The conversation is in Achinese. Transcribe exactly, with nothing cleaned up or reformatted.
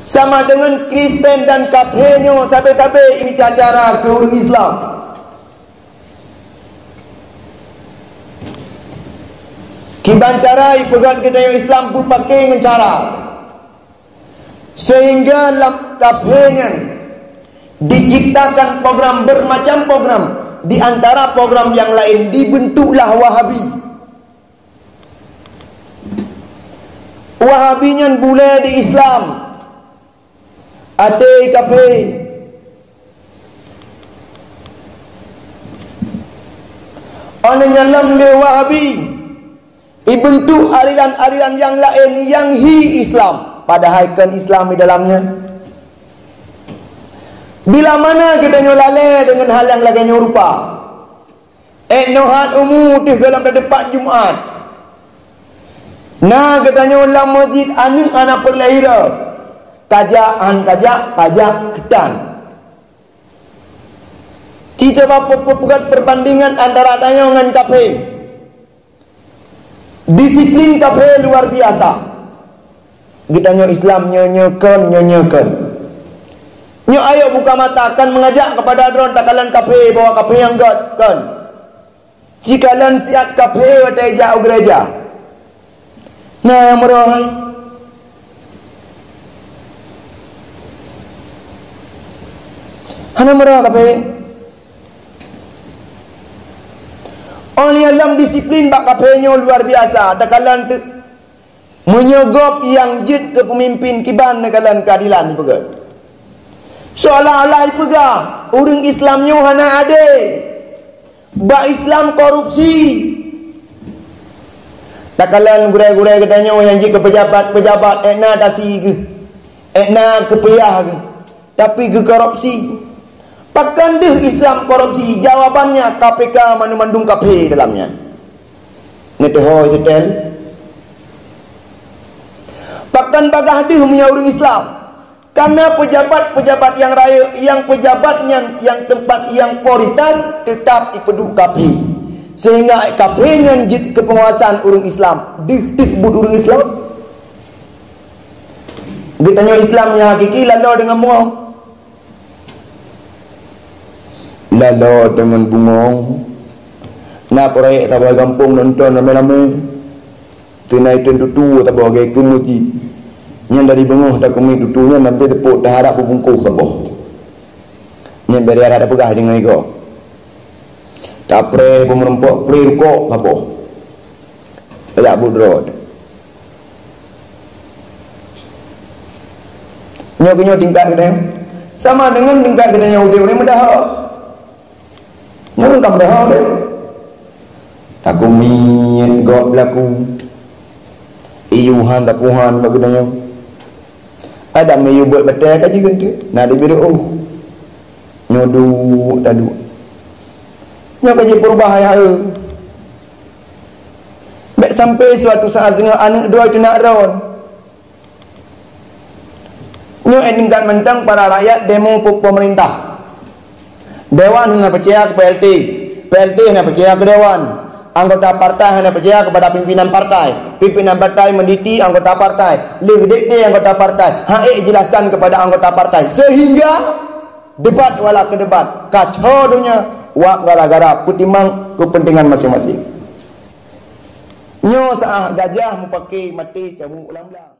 Sama deungon Kristen dan kafé nyoe sabe-sabe imita cara keu ureuëng Islam. Kiban cara ipeugét geutanyoe Islam beupake ngon cara, sehingga lam kafé nyan diciptakan program bermacam program, di antara program yang lain dibentuklah Wahabi. Wahabi nyan bulée di Islam, até kafé. Óh lheueh nyan lom lé Wahabi ibentuk aliran-aliran nyang laén nyang hi Islam, padahai kon Islam di dalamnya. Bila mana geutanyoe lalée deungon hal nyang lagée nyoe rupa? Ék nyoe hat umu teuh gohlom teupat Jumat. Na geutanyoe lam masjid aneuëk hana peureulée hireuen, kajak han kajak, pajak keutan. Ci coba peupeugét perbandingan antara tanyoe ngon kafé. Disiplin kafé luar biasa. Geutanyoe Islam nyoe-nyoe kon, nyoe-nyoe kon. Nyoe ayok buka mata kan mengajak kepada droe takalon kafé bahwa kafé nyang gét kon. Cikalon siat kafé watée jak u gereja. Na nyang meurah hai? Hana meurah kafé. Óh lheueh lom disiplin bak kafé nyoe luar biasa, takalon teuk. Meunyoe gob nyang jeuet keu peumimpin kiban neukalon keuadilan ipeugét. Seolah-olah ipeugah ureuëng Islam nyoe hana adé. Bak Islam korupsi. Takalon gurée-gurée geutanyoe nyang jeuet keu peujabat-peujabat, ék na tasi geuh, ék na keupeuyah geuh, tapi geukorupsi. Pakon deuh Islam korupsi? Jawabannya K P K mandum-mandum kafé dalam nyan. Neutuho setel. Pakon bagaih deuh meunyoe ureuëng Islam? Karena pejabat-pejabat nyang rayeuk, nyang pejabat nyan nyang teumpat nyang prioritas teutap ipeuduek kafé. Sehingga kafé nyan jeuet keu peunguasaan ureuëng Islam, deuh teuk buet ureuëng Islam. Geutanyoe Islam nyang hakiki laloe deungon bungong. Laloe deungon bungong. Na proyek saboh gampông nonton ramé-ramé. Teunai teun tutu saboh lagée keumeudi. Nyan dari beungoh takeumiet tutu nyan, nabée teupok taharap beubungkôh saboh. Nyan bari harap tapeugah deungon igoe. Tapreh beumeurumpok preh rukok saboh. Tajak buet droe. Nyoe keuh nyoe tingkat geutanyoe. Sama deungon tingkat geutanyoe udeb ureuëng meudaha. Nyoe kan beuhah lé. Takeumiet gob laku. Iyuhan tapuhan bak geutanyoe. Ada miyueb buet batée ka jigeunteuk. Na di biru oh. Nyoe duek taduek. Nyoe ka jipeurubah ayah eu. Bék sampai suatu saat singoh aneuëk droe teunak droe. Nyoe tingkat mantong para rakyat demo pe-, pemerintah. Dewan hana percaya keu P L T, P L T hana percaya keu dewan, anggota partai hana percaya kepada pimpinan partai, pimpinan partai menditi anggota partai, leuh dikte anggota partai, hana jelaskan kepada anggota partai, sehingga debat wala keu debat, kacau donya, wak gara-gara peutimang kepentingan masing-masing. Nyoe saah gajah mupake maté cabuk lam blang.